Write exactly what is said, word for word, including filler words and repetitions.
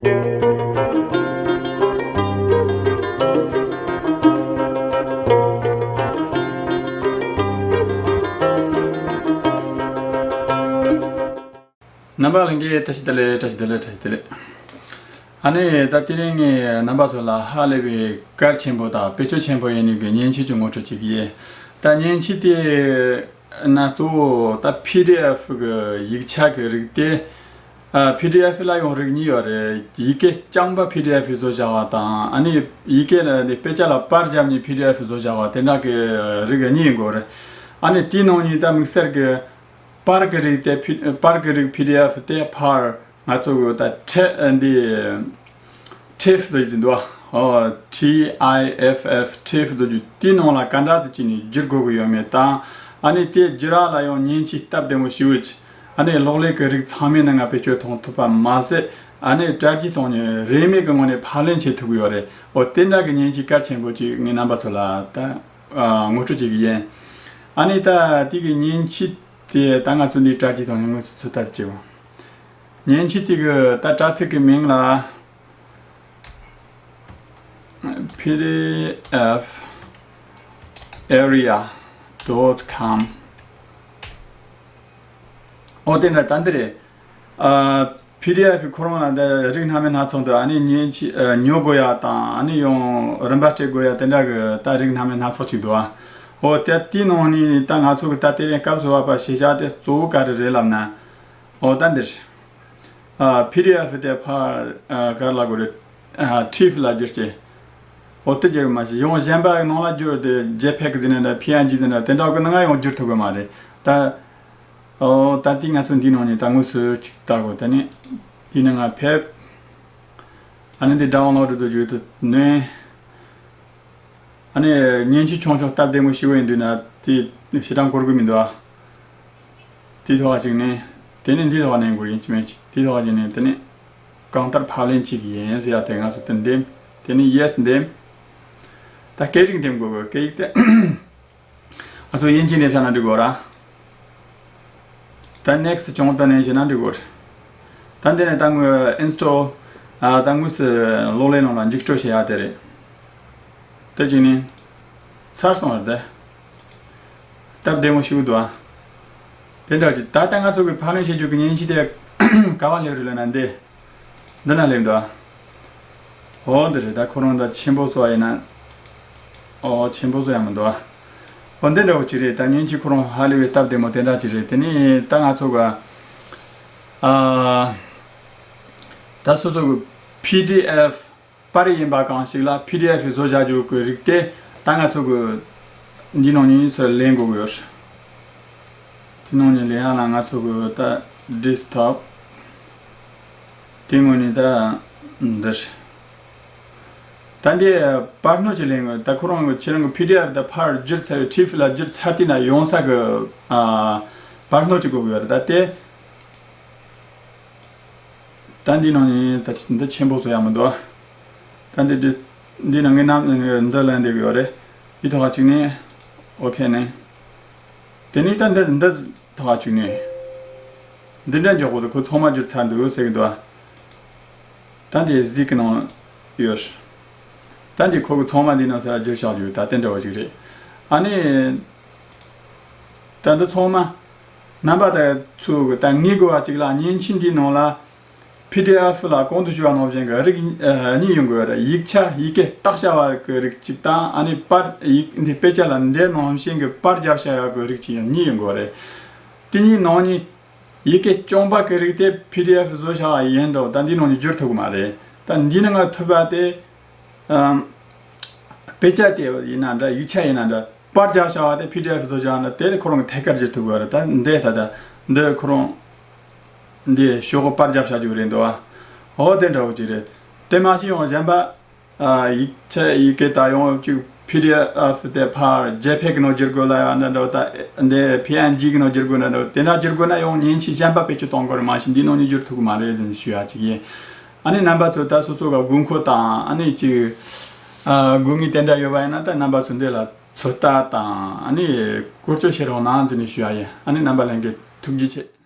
རྣམ་པ་ལྷན་རྒྱས་བཀྲ་ཤིས་བདེ་ལེགས། བཀྲ་ཤིས་བདེ་ལེགས། བཀྲ་ཤིས་བདེ་ལེགས། ཨ་ནི་ད་དེ་རིང་ངས་རྣམ་པ་ཚོ་ལ་ཧ་ལས་པའི་གལ་ཆེན་པོ་དང་བེད་སྤྱོད་ཆེན་པོ་ཡིན་ནི་གི་མཉེན་ཆས་ཀྱི་ངོ་སྤྲོད་ཅིག་ཡིན། ད་མཉེན་ཆས་དེ་ན་གཙོ་བོ་ད་པི་ཌི་ཨེཕ་གི་ཡིག་ཆ་གི་རིགས་དེ། ཨ། པི་ཌི་ཨེཕ་ལ་ཡང་རིགས་གཉིས་ཡོད་རེད། ཡི་གེ་རྐྱང་པ་པི་ཌི་ཨེཕ་བཟོ་བྱ་བ་དང་། ཨ་ནི་ཡི་གེ་ལ་དེ་དཔེ་ཆ་ལ་པར་བརྒྱབ་ནས་པི་ཌི་ཨེཕ་བཟོ་བྱ་བ་དེ་འདྲ་གི་རིགས་གཉིས་ཡིན་དགོས་རེད། ཨ་ནི་དེའི་ནང་ནས་ད་དམིགས་བསལ་གི་པར་གྱི་རིགས་དེ་ཕི་པར་གྱི་རིགས་པི་ཌི་ཨེཕ་དེ་ཕར་ང་ཚོ་གི་ད་ཊི་འདི་ཊིཕ་བཟོ་རྒྱུ་འདུག་ཨོ། ཊི་ཨའི་ཨེཕ་ཨེཕ། ཊིཕ་བཟོ་རྒྱུ་དེའི་ནང་ལ་ག་འདྲ་ཙམ་བྱས་ནས་བསྒྱུར་དགོས་ཀྱི་ཡོད་མེད་དང་། ཨ་ནི་དེ་བསྒྱུར་ཡ་ལ་ཡང་མཉེན་ཆས་སྟབས་བདེ་མོ་ཞེ་པོ་ཅིག་ཨ་ནི་གློག་ཀླད་ཀྱི་རིགས་ཚང་མའི་ནང་ང་བེད་སྤྱོད་གཏོང་ཐུབ་པ་མ་ཟད། ཨ་ནི་དྲ་རྒྱའི་ཐོག་ནས་རིན་མེད་ཀྱི་ངང་ནས་ཕབ་ལེན་བྱེད་ཐུབ་ཀྱི་ཡོད་རེད། ཨོ། དེ་འདྲ་གི་མཉེན་ཆས་གལ་ཆེན་པོ་ཅིག་ངས་རྣམ་པ་ཚོ་ལ་ད་ཨ་ངོ་སྤྲོད་བྱེད་ཀྱི་ཡིན། ཨ་ནི་ད་དེ་གི་མཉེན་ཆས་དེ་ད་ང་ཚོ་འདི་དྲ་རྒྱའི་ཐོག་ནས་དངོས་སུ་ཚོད་ལྟ་བྱེད་དགོས། མཉེན་ཆས་དེ་གི་ད་དྲ་ཚིགས་ཀྱི་མིང་ལ་པི་ཌི་ཨེཕ་ཨེ་རི་ཡ་ཌོཊ་ཀོམ། ཨོ། དེ་འདྲ་ད་འདི་རེད། ཨ། པི་ཌི་ཨེཕ་ཁོ་རང་ལ་འདི་རིགས་སྣ་མིན་སྣ་ཚོགས་འདུག་ཨ་ནི་མཉེན་ཆས་ཨ་ཉོ་དགོས་ཡ་དང་། ཨ་ནི་ཡང་རིན་པ་སྤྲད་དགོས་ཡ་དེ་འདྲ་གི་ད་རིགས་སྣ་མིན་སྣ་ཚོགས་ཅིག་འདུག་ཨོ། དེ་དེའི་ནང་ནས་ད་ང་ཚོ་གི་ད་དེ་རིང་སྐབས་སུ་བབས་པ་ཤེས་བྱ་དེ་གཙོ་བོ་ག་རེ་རེད་ལབ་ན། ཨོ། ད་འདིར། ཨ། པི་ཌི་ཨེཕ་དེ་ཕར་ཨ་ག་རེ་ལབ་དགོས་རེད། ཨ། ཊིཕ་ལ་བསྒྱུར་བྱས། ཨོ། དེ་བསྒྱུར་མ་བྱས། ཡང་གཞན་པ་ནང་ལ་བསྒྱུར་ཏེ་ཇེ་པེག་ཟེར་ན་འདྲ། ཕི་ཨེན་ཇི་ཟེར་ན་འདྲ། དེ་འདྲ་གི་ནང་ང་ཡང་བསྒྱུར་ཐུབ་གི་མ་རེད་ད། ཨོ། ད་དེ་ང་ཚོ་འདིའི་ནང་ནས་ད་དངོས་སུ་ཅིག་ལྟ་དགོས། དེ་ནས་དེའི་ནང་ང་ཕེབས། ཨ་ནི་འདི་ཌའོན་ལོཌ་དུ་བརྒྱུད་དུ་ནས། ཨ་ནི་མཉེན་ཆས་ཆུང་ཆུང་སྟབས་བདེ་མོ་ཞིག་ཡིན་དུས་ན་དེ་ཞེ་དྲག་འགོར་གི་མི་འདུག་ཨ། དེའི་ཐོག་ཅིག་ནས། དེ་ནས་འདིའི་ཐོག་ནས་འགོར་ཡིན་གཅིག་མིན་གཅིག་དེའི་ཐོག་ཅིག་ནས་དེ་ནས་གང་ལྟར་ཕབ་ལེན་བྱེད་ཀྱི་ཡིན་ཟེར་ཡ་དེ་ང་ཚོ་དེ་འདེམས། དེ་ནས་ཡེ་སི་འདེམས། ད་སྐད་རིགས་འདེམས་དགོས་གི། སྐད་ཡིག་དེ། ང་ཚོ་དབྱིན་ཇི་འདེམས་བཞག་ན་འགྲིག་གོ་ར། ད་ནེག་སི་ཊི་གྱོང་པ་ནས་བྱས་ན་འགྲིག་གོ་ར། ད་འདི་ནས་ད་ངོས་ཨིན་སི་ཊོལ། ཨ། ད་དངོས་སུ་གློག་ཀླད་ནང་ལ་འཇུག་སྤྲོད་བྱེད་ཡ་དེ་རེད། དེ་གཅིག་ནི། ཚར་སོང་རེད་དེ། སྟབས་བདེ་མོ་ཞིག་འདུག་ཨ། དེ་འདྲ་ཅིག་ད་ལྟ་ང་ཚོ་གི་ཕབ་ལེན་བྱེད་རྒྱུ་གི་མཉེན་ཆས་དེ་ག་བ་སླེབས་རེད་ལབ་ན་འདི། འདི་ན་སླེབས་འདུག་ཨ། འོ་འདི་རེད། ད་ཁོ་རང་ད་ཆེན་པོ་བཟོ་བ་ཡིན་ན། འོ་ཆེན་པོ་བཟོ་ཡ་མི་འདུག་ཨ། འོ་འདི་འདྲ་བོ་ཅིག་རེད། ད་མཉེན་ཆས་ཁོ་རང་ཧ་ལས་པའི་སྟབས་བདེ་མོ་དེ་འདྲ་ཅིག་རེད། དེ་ནས་ད་ང་ཚོ་ག་ཨ། ད་སོ་སོ་གི་པི་ཌི་ཨེཕ་པར་ཡིན་པ་གང་ཞིག་ལ་པི་ཌི་ཨེཕ་བཟོ་བྱ་རྒྱུ་གི་རིགས་དེ་ད་ང་ཚོ་གི་འདི་ནང་ནས་སུ་ལེན་དགོས་ཀྱི་ཡོད། དེ་ནང་ནས་ལེན་ཡ་ལ་ང་ཚོ་གི་ད་ཌེ་སི་ཊོབ། དེ་ངོས་ནས་ད་འདིར། ད་འདི་པར་སྣོད་ཅིག་ལེན་དགོས། ད་ཁོ་རང་གི་ཁྱེད་རང་གི་པི་ཌི་ཨེཕ་ད་ཕར་བསྒྱུར་ཚར་བའི་ཊིཕ་ལ་བསྒྱུར་ཚར་དུས་ན་ཡོང་ས་གི་ཨ་པར་སྣོད་ཅིག་དགོས་ཀྱི་ཡོད་རེད། ད་དེ། ད་འདི་ནང་ནས་ད་འདི་ཆེན་པོ་བཟོ་ཡ་མི་འདུག་ད་འདི་འདི་འདི་ནང་ངའི་རྣམ་འདི་ལ་འདེབས་ཡོད་རེད། འདི་ཐོག་གཅིག་ནས་ཨོ་ཁེ་ནས། དེ་ནས་ད་འདི་འདི་ཐོག་གཅིག་ནས། འདི་འདྲ་འཇོག་པོ་དུ་ཁོ་ཚང་མ་བསྒྱུར་ཚར་འདུག་ཟེར་གི་འདུག་ད་འདི་གཟིགས་གི་ནང་ཡོད། ད་འདི་ཁོ་གི་ཚང་མ་འདི་ནང་ས་བསྒྱུར་བཞག་རྒྱུ་ད་དེ་འདྲ་བོ་ཅིག་རེད། ཨ་ནི། ད་འདི་ཚང་མ། རྣམ་པ་ད་ཚོ་གི་ད་ངེས་དགོས་པ་ཅིག་ལ་མཉེན་ཆས་འདིའི་ནང་ལ། པི་ཌི་ཨེཕ་ལ་གོང་དུ་ཞུས་པ་ནང་བཞིན་གྱི་རིགས་གཉིས་ཡོང་དགོས་རེད། ཡིག་ཆ་ཡི་གེ་བཏགས་བྱ་བ་གི་རིགས་གཅིག་དང་། ཨ་ནི་པར་ཡིག་འདི་དཔེ་ཆ་ལ་འདི་ནང་བཞིན་གྱི་པར་རྒྱབ་བྱ་ཡག་གི་རིགས་གཅིག་ཡང་གཉིས་ཡོང་དགོས་རེད། དེ་གཉིས་ནང་ནས་ཡི་གེ་རྐྱང་པ་གི་རིགས་དེ་པི་ཌི་ཨེཕ་བཟོ་བྱ་བ་ཡིན་འགྲོ། ད་འདི་ནང་ནས་བསྒྱུར་ཐུབ་ཀྱི་མ་རེད། ད་འདི་ནང་ཐུབ་པ་དེ། ཨམ། དཔེ་ཆ་དེ་ཡིན་ན་འདྲ། ཡིག་ཆ་ཡིན་ན་འདྲ། པར་རྒྱབ་བྱ་བ་དེ་པི་ཌི་ཨེཕ་བཟོ་བྱ་བ་ན་དེ་ཁོ་རང་གི་ཐད་ཀར་བསྒྱུར་ཐུབ་ཀྱི་རེད། ད་འདི་ད་ལྟ་འདི་ཁོ་རང་འདི་ཤོག་གུ་པར་རྒྱབ་བྱ་རྒྱུ་རེད་འདུག་ཨ། འོ་དེ་འདྲ་བོ་ཅིག་རེད། དེ་མ་ཟད་ཡང་གཞན་པ། ཨ། ཡིག་ཆ་ཡི་གེ་ད་ཡང་ཅིག་པི་ཌི་ཨེཕ་དེ་ཕར་ཇེ་པེག་གི་ནང་བསྒྱུར་དགོས་ལབ་ཡ་འདྲ་འདྲ་བོ། ད་འདི་ཕི་ཨེན་ཇི་གི་ནང་བསྒྱུར་དགོས་འདྲ་འདྲ་བོ། དེ་འདྲ་བསྒྱུར་དགོས་ན་ཡང་མཉེན་ཆས་གཞན་པ་བེད་སྤྱོད་གཏོང་དགོས་རེད། མ་གཞི་འདི་ནང་ནས་བསྒྱུར་ཐུབ་ཀྱི་མ་རེད་ཟེར་ནས་ཞུ་ཡ་ཅིག་ཡིན། ཨ་ནི་རྣམ་པ་ཚོ་ད་སོ་སོ་ག་དགོས་མཁོ་དང་། ཨ་ནི་ཅིག་ཨ། དགོས་ངེས་དེ་འདྲ་ཡོད་པ་ཡིན་ན་ད་རྣམ་པ་ཚོ་འདི་ལ་ཚོད་ལྟ་དང་། ཨ་ནི་བཀོལ་སྤྱོད་བྱེད་རོགས་གནང་ཟེར་ནས་ཞུ་ཡ་ཡིན། ཨ་ནི་རྣམ་པ་ལྷན་རྒྱས་ཐུགས་རྗེ་ཆེ།